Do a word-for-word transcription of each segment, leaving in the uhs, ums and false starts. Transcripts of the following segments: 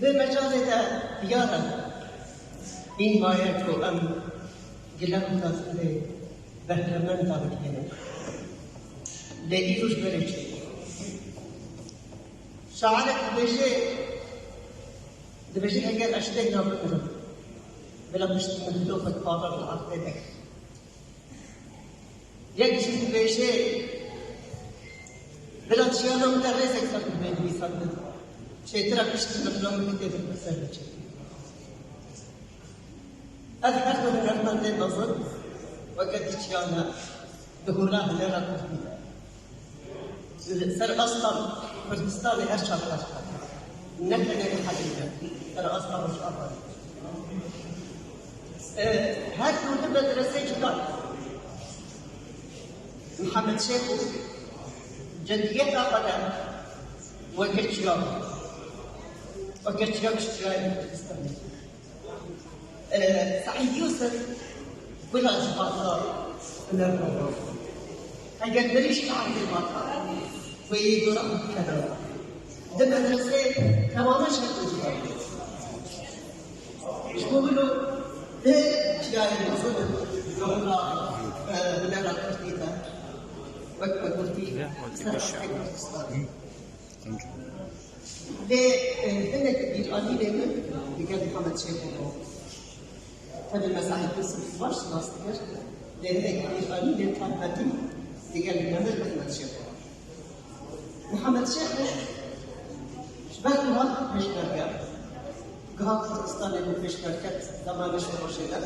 Di mecalê de diyar e, hîn maye ku em gile û xatirê behremenda bigihînin. Lê îro ji berê çi? Şairek dibêje, dibêje, heger ez têhna bikirim, bila piştî min didoxek bawer li erdê de. Yek jî dibêje, bila jiyana min de rêzek ser bibê nivîsandin. Çêtir e piştî mexlon min kitêbek bi ser biçe. Ev her du hunermendên mezin weke di çiyane di hûla hunera kurdî de. Li ser asta Kurdistanê her çar parçe. Ne tenê li Helîm de, ser asta Rojavayê. E, her du di medresê cuda ne. Mihemed Şêxo cediyeta xwe de weke çiya, weke çiya çiyayê Kurdistanê. Ee, Seîd Yûsif gula civata hunermend e. Heger mirî jî li erdê mata, wê yê dora xwe bikeve. Di medresê temamen şert û civat e. Ji bo wilo di çiyayê mezin di hûla, e, hunera kurdî de, wek bi kurdî, ser astê Kurdistanê. Lê, e, hinek bîranînên min digel Mihemed Şêxo bû. Tevî me Seîd Yûsif baş nas dikir, lê hinek bîranînên taybetî digel Memir Mihemed Şêxo. Mihemed Şêxo ji ber wiha pêşmerge, giha Kurdistanê bû pêşmerge, zemanê şoreşê de.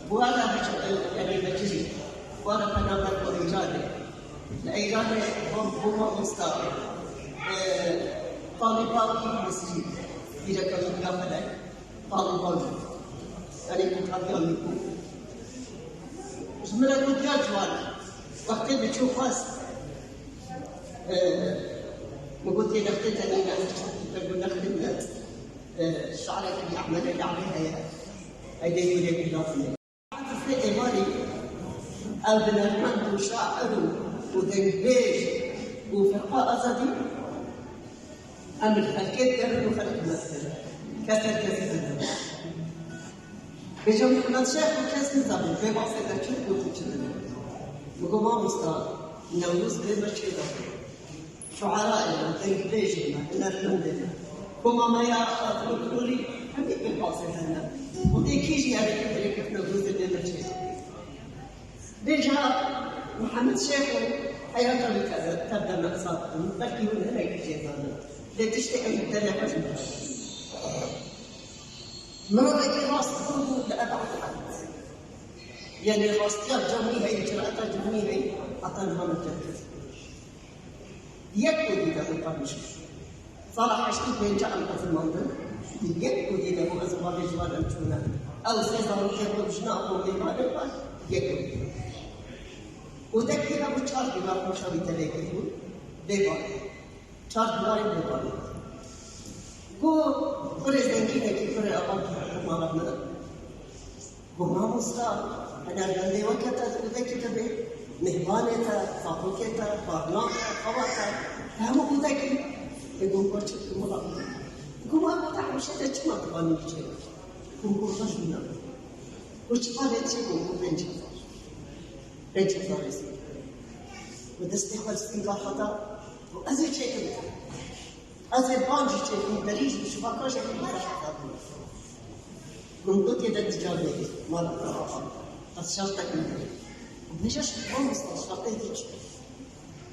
Bi we re hicr, e, erê vekirî, bi we re penaber bo Îranê. Li Îranê bû, bû mamosta, e, Talîbawî Misrî, bîreke min ya felek, Talîbawî. Yanî ku hatiya min bû. Ji min re gotiya ciwan, wextê min çû xwest, e, min got, "Yê nextê te nîne, ez çi te got nextê min, e, şi'rekî Ehmedê Le'bê heye, eydê wî lê bî lazim e." Atifê Êvarî, ew hunermend û şair û, û dengbêj û ferqa azadî, em li xelkê digerin û xelk hûmet dikin. Kes her kesî didin. Bêje Mihemed Şêxo kes nizanî, vê basê de çi got û çi dibê. Min got, "Mamosta, Newroz bê me çê de." Şuara êna, dengbêjê me, hunermendê me. Koma me ya Xatirê Kurolî hemî pêpasê hene. Xwedê kî jî erê kî rêkeftina dozê bê me çê. Vêca Mihemed Şêxo heyata wî tev-, tev de me hesab dikin. Belkî hûn hinekî jê zanin. Lê tiştê ew derê xwe ji min re. Mirovekî rastgûn bû li ebad erd. Yanî rastiya cemî heyî, cireta cemî heyî, heta niha min derkir. Yek ku dî de min qemişt. Sala heştê û pênc em ezimandin. Yek ku dî de bû ezimandê ji wan em çûne. Ew sê zarokê xwe bi jina xwe û mêvanê xwe yek ku dî. Û dekî hebû çar dîvar xweşa wî tevê kiribû. Bêvan. Çar dîvarên bêvan. Ku kurê zengînekî, kurê avan mala min. Got, "Mamosta, hunermendê weke te di odekî de bê, mêvanê te, zarokê te, barna te, xewa te, te hemû odekî." Ê got, "Got çi dikim wila?" Got, "Ma got te hemşe te çima divanî çê?" Got, "Got xweş bûna." Got, "Çima lê çê?" Got, "Got pênc hezar." Pênc hezar êsî. Got, destê xwe li stînka xwe da. Got, "Ez ê çêkim." Ez ê ban jî çêkim, berî jî, şivaka jî min berî xwe da. Min got, "Yê de dicar bêrî, mala te ava." Ez şertek min kirî. Bêje ji mamosta şertê dî çi?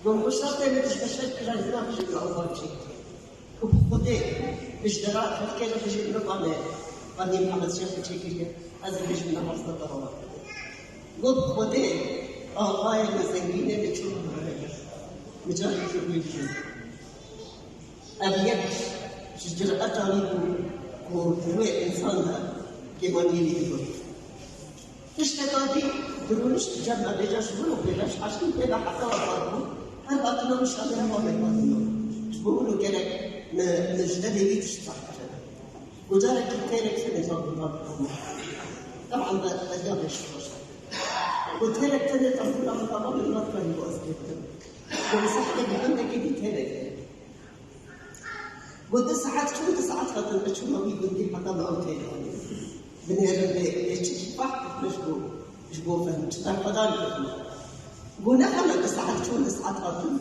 Min got, "Şertê min ji beşer kira, zina bijî min ava çêkiriye. Ku bi Xwedê, bi ji dera xelkê re bijî min banê, banê Mihemed Şêxo çêkiriye. Ez ê bijî min ava xwe da." Got, "Bi Xwedê, axayê me zengînê min çû min rê kir. Min carî kir wê bijî." Ev yek ji ciretan bû ku di wê însan de kêmaniyê wî digot. Tişteka dî dirûnişt cem me, bêje ji wir û pêveş heştê pê ve heta we hatibû, her hatina min şandê hema mêvanî min. Ji bo wilo gerek min, min ji devê wî tişt zehf kirin. Got carekî têrek finê zor bi van dixwim. Teban be derya bêş roj. Got têrek tenê tefûna min temamen natoyî bo ez lê bidim. Got li ser xwedê bi hindekî dî têrek. Got, "Di saet çûn, di saet hatin, ez çûme wî gundî heta me ew têdanî." Binêrin vê, vê çi kî fehm kir ji bo, ji bo fehm, çi berxwedar kir me. Got, "Ne xeme, di saet çûn, di saet hatin."